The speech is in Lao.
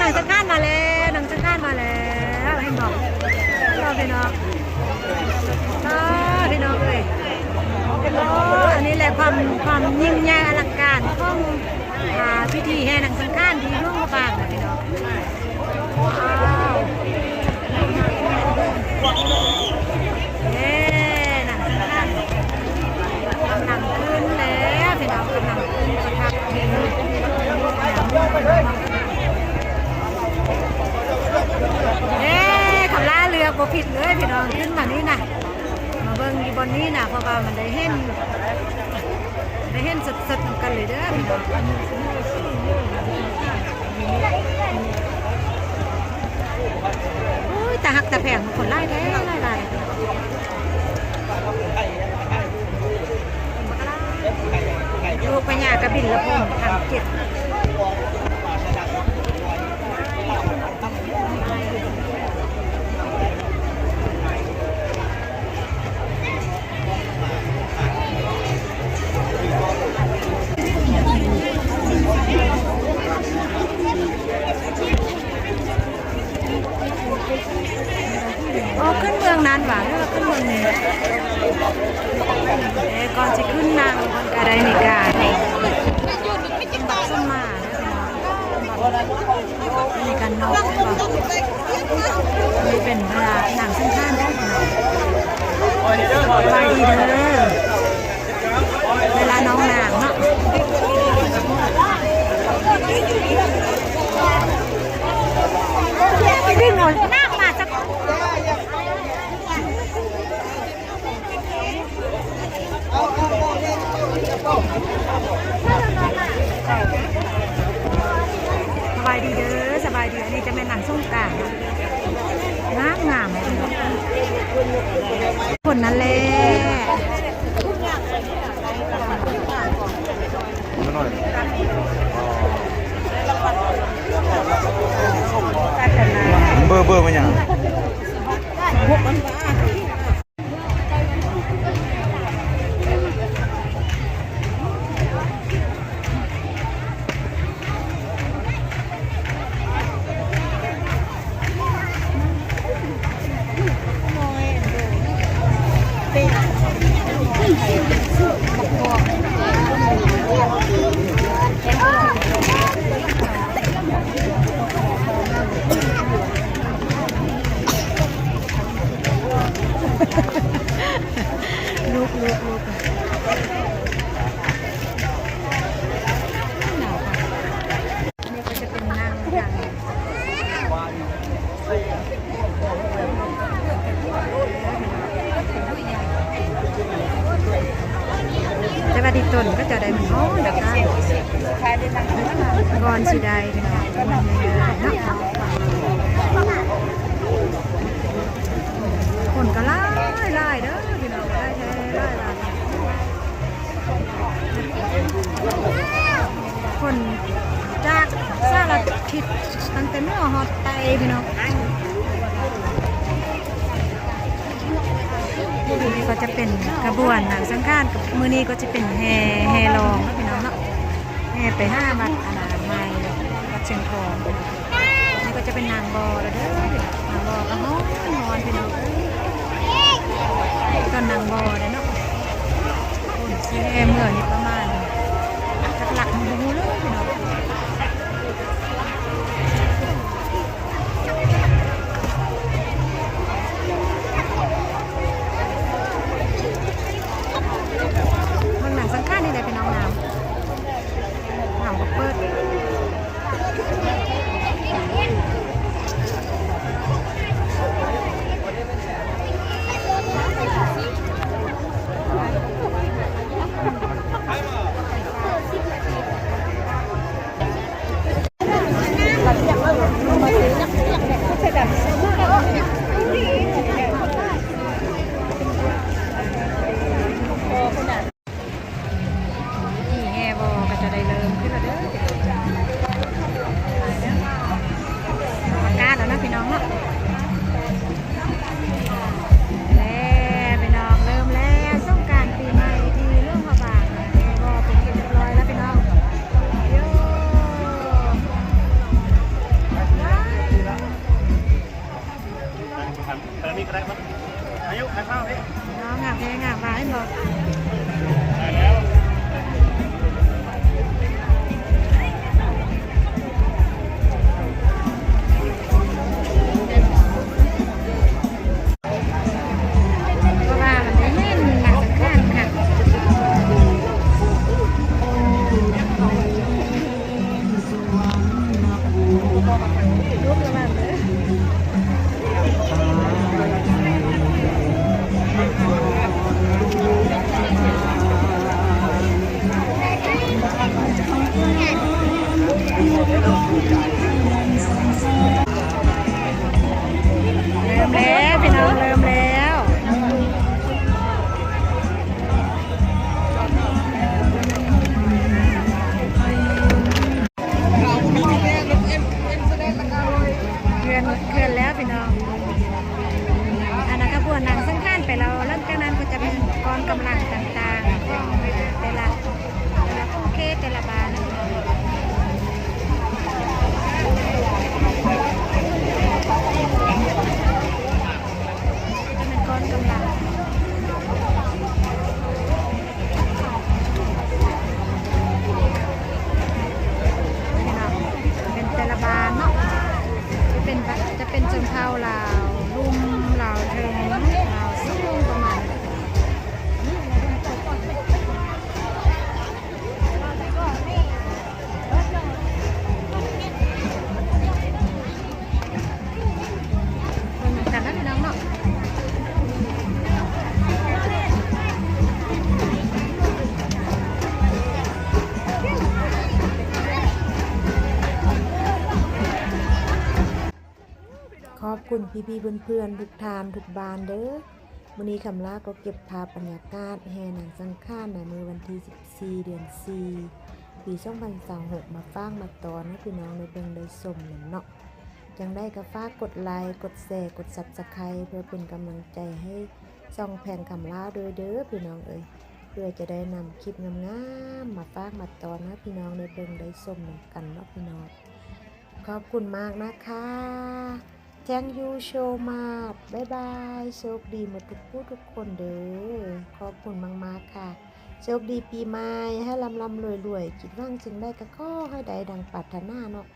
ນັ່ງສັງຄານມາແລ້ວ ນັ່ງສັງຄານມາແລ້ວ ເຫັນບໍ່? ເຫັນບໍ່ພີ່ນ້ອງ? ອ້າ ພີ່ນ້ອງເອີຍ ໂອ້ ອັນນີ້ແຫຼະຄວາມ ຄວາມຍິ່ງໃຫຍ່ອະລັງການຂອງ ອ່າ ພິທີແຫ່ນັ່ງສັງຄານທີ່ຫຼວງພະບາງນະພີ່ນ້ອງ. ວ້າວ ເອີ ນັ່ງສັງຄານກຳລັງຂຶ້ນແລ້ວ ພີ່ນ້ອງ ກຳລັງຂຶ້ນປະທັບຢູ່ ເອີ ຄຳລາເລືອກບໍ່ຜິດເລີຍພີ່ນ້ອງ ຂຶ້ນມານີ້ນະ ມາເບິ່ງຢູ່ບ່ອນນີ້ນະ ເພາະວ່າມັນໄດ້ເຫັນ ໄດ້ເຫັນສົດໆນຳກັນເລີຍເດີພີ່ນ້ອງ. ໂອ້ຍ ຕາຮັກຕາແພງ ຄົນຫຼາຍແທ້ ຫຼາຍໆ ລູກພະຍາກະບິນລະພົມທັງເຈັດ. ໂອ້ ຂຶ້ນເມືອງນັ້ນຫວາ ຫຼືວ່າຂຶ້ນເມືອງນີ້? ເອີ ກ່ອນຊິຂຶ້ນນັ່ງ ເພິ່ນກະໄດ້ມີການບັດສົມມາ ອັນນີ້ກະນົກ ນີ້ເປັນເວລານັ່ງສັງຄານເດີ ສະບາຍດີເດີ ເວລານ້ອງນາງເນາະ ດຶງເອົານ້ຳມາຈັກ ສະບາຍດີເດີ ສະບາຍດີ ອັນນີ້ຈະແມ່ນນັ່ງສົງການ ງາມໆ ຄົນນັ້ນແຫຼະ ເບີ ເບີ ແມ່ນຫຍັງ? ລູກ ລູກ ລູກ ອັນນີ້ກະຈະເປັນນັ່ງ ແຕ່ວ່າທີ່ຕົ້ນເຂົາເຈົ້າໄດ້ມັນຮ້ອນ ແລ້ວກະກ່ອນຊິໄດ້ເນາະ ຄົນກະຫຼາຍຫຼາຍເດີພີ່ນ້ອງ ຫຼາຍແທ້ຫຼາຍຫຼາຍ ຄົນຈາກສາລະທິດ ຕັ້ງແຕ່ເໜືອຮອດໃຕ້ພີ່ນ້ອງ. ນີ້ກະຈະເປັນຂະບວນນາງສັງຂານ ມື້ນີ້ກະຈະເປັນແຫ່ ແຫ່ລອງເນາະພີ່ນ້ອງເນາະ ແຫ່ໄປຫາວັດ ອັນນາ ໃໝ່ ວັດຊຽງທອງ. ນີ້ກະຈະເປັນນາງບໍ່ແລ້ວເດີ ນາງບໍ່ກະຮ້ອນ ຮ້ອນພີ່ນ້ອງເອີຍ ຕອນນາງບໍ່ແລ້ວເນາະ. ໂອ້ຍ ຊິແຫ່ເມືອນີ້ປະມານຈັກຫຼັກ ບໍ່ຮູ້ເລີຍພີ່ນ້ອງ. ເບິ່ງນາງສັງຂານນີ້ແຫຼະພີ່ນ້ອງ ງາມ ງາມກວ່າເປີດ. ເລີ່ມແລ້ວພີ່ນ້ອງ ເລີ່ມແລ້ວ. ເຄື່ອນ ເຄື່ອນແລ້ວພີ່ນ້ອງ. ອັນນັ້ນຂະບວນນາງສັງຂານໄປແລ້ວ, ຫຼັງຈາກນັ້ນກໍຈະເປັນກອງກຳລັງຕ່າງໆຂອງແຕ່ລະ ແຕ່ລະຂົງເຂດ ແຕ່ລະບ້ານນະພີ່ນ້ອງ. ຈະເປັນກອງກຳລັງ ເປັນແຕ່ລະບ້ານເນາະ ຈະເປັນ ຈະເປັນຊົນເຜົ່າລາວລຸ່ມ ລາວເທິງ ລາວສູງ ປະມານນີ້. ເບິ່ງນຳກັນນະພີ່ນ້ອງເນາະ. ຂອບຄຸນພີ່ໆເພື່ອນໆ ທຸກທ່ານທຸກບ້ານເດີ. ມື້ນີ້ຄຳຫຼ້າກໍເກັບພາບບັນຍາກາດແຫ່ນາງສັງຂານໃນມື້ວັນທີສິບສີ່ ເດືອນສີ່ ປີສອງພັນຊາວຫົກ ມາຝາກມາຕ້ອນໃຫ້ພີ່ນ້ອງໄດ້ເບິ່ງໄດ້ຊົມນຳເນາະ. ຈັ່ງໃດກໍຝາກກົດໄລ ກົດແຊ ກົດ Subscribe ເພື່ອເປັນກຳລັງໃຈໃຫ້ຊ່ອງແພງຄຳຫຼ້າດ້ວຍເດີພີ່ນ້ອງເອີຍ, ເພື່ອຈະໄດ້ນຳຄລິບງາມໆມາຝາກມາຕ້ອນໃຫ້ພີ່ນ້ອງໄດ້ເບິ່ງໄດ້ຊົມນຳກັນເນາະພີ່ນ້ອງ. ຂອບຄຸນມາກນະຄະ. Thank you so much. ບາຍບາຍ. ໂຊກດີໝົດທຸກຜູ້ທຸກຄົນເດີ. ຂອບຄຸນມາກໆຄ່ະ. ໂຊກດີປີໃໝ່ ໃຫ້ລ່ຳໆລວຍໆ, ຄິດຫວັງສິ່ງໃດກໍຂໍໃຫ້ໄດ້ດັ່ງປາດຖະໜາເນາະ.